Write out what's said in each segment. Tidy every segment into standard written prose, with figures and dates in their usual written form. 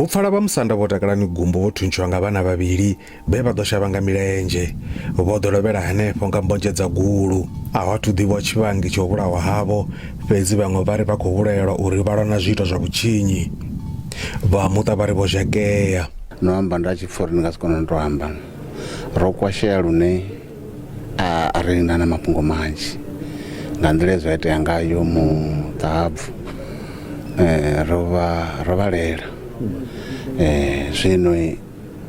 Hu pfala Vhamusanda Vho Takalani Gumbu vho thuntshiwa nga vhana vhavhili vhe vha ḓo shavha nga milenzhe. Vho ḓo lovhela henefho nga mbonzhe dza gulu. A hu athu ḓivhiwa tshivhangi tsha u vhulawa havho, fhedzi vhaṅwe vha ri vha khou vhulaelwa uri vha lwa na zwiito zwa vhutshinyi. Vha muṱa vha ri vho zhakea. No amba nda tshi pfa uri ndi nga si kone u tou amba. Ro kwashea lune a ri na na mafhungo manzhi nga nḓila ye zwa itea ngayo muṱahabvu ro vha ro vhalela zwino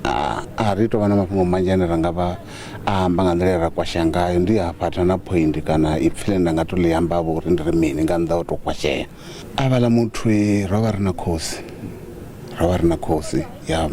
a ri tovha na mafhungo manzhi ane ra nga vha amba nga nḓila ye ra kwashea ngayo ndi hafha thina na point kana ipfhi ḽine nda nga to ḽi amba vho uri ndi ri mini nga nnḓa ha u to kwashea. Havhaḽa muthu ro vha ri na khosi ro vha ri na khosi ya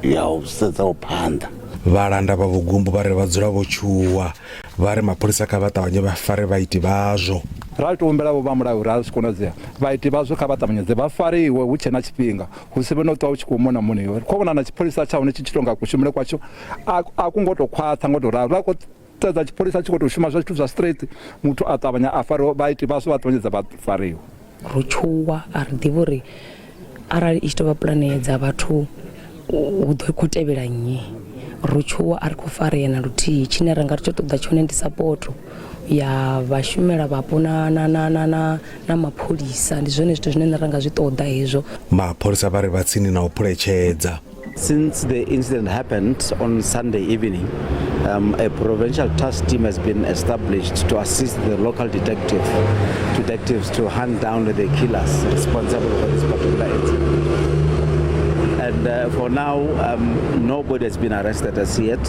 ya u sedzaho phanḓa. Vhalanda vha Vhugumbu vha ri vha dzula vho tshuwa, vha ri mapholisa kha vha ṱavhanye vha fare vhaiti vhazwo. Ra tou humbela vho vha mulayo uri arali zwi tshi konadzea vhaiti vhazwo kha vha ṱavhanyedze vha fariwe hu tshe na tshifhinga, hu si vhe na u ṱwa hu tshi khou mona moniwa. Ri khou vhona na tshipholisa tsha hone tshi tshi tou nga kushumele kwatsho a ku ngo tou khwaṱha ngo tou ralo. Ra khou sedza tshipholisa tshi khou tou shuma zwa zwithu zwa straight, muthu a ṱavhanya a fariwa, vhaiti vhazwo vha ṱavhanyedza vha fariwa. Ro tshuwa, a ri ḓivhi uri arali i tshi tou vha pulane dza vhathu hu ḓo khou tevhela nnyi. Ro tshuwa a ri khou farea na luthihi, tshine ra nga ri tsho ṱoḓa tshone ndi sapoto ya vhashumela vhapo na na na na na na mapholisa ndi zwone zwithu zwine ra nga zwi ṱoḓa hezwo. Mapholisa vha ri vha tsini na u phuletshedza. Since the incident happened on Sunday evening, a provincial task team has been established to assist the local detectives to hunt down the killers responsible for this particular incident. And for now, nobody has been arrested as yet,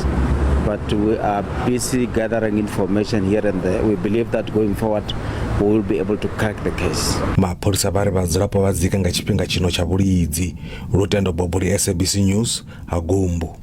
but we are busy gathering information here and there. We believe that going forward, we will be able to crack the case. Mapholisa vha ri vhadzulapo vha dzika nga tshifhinga tshino tsha vhulidzi. Lutendo Boboli, SABC News, Hagumbu.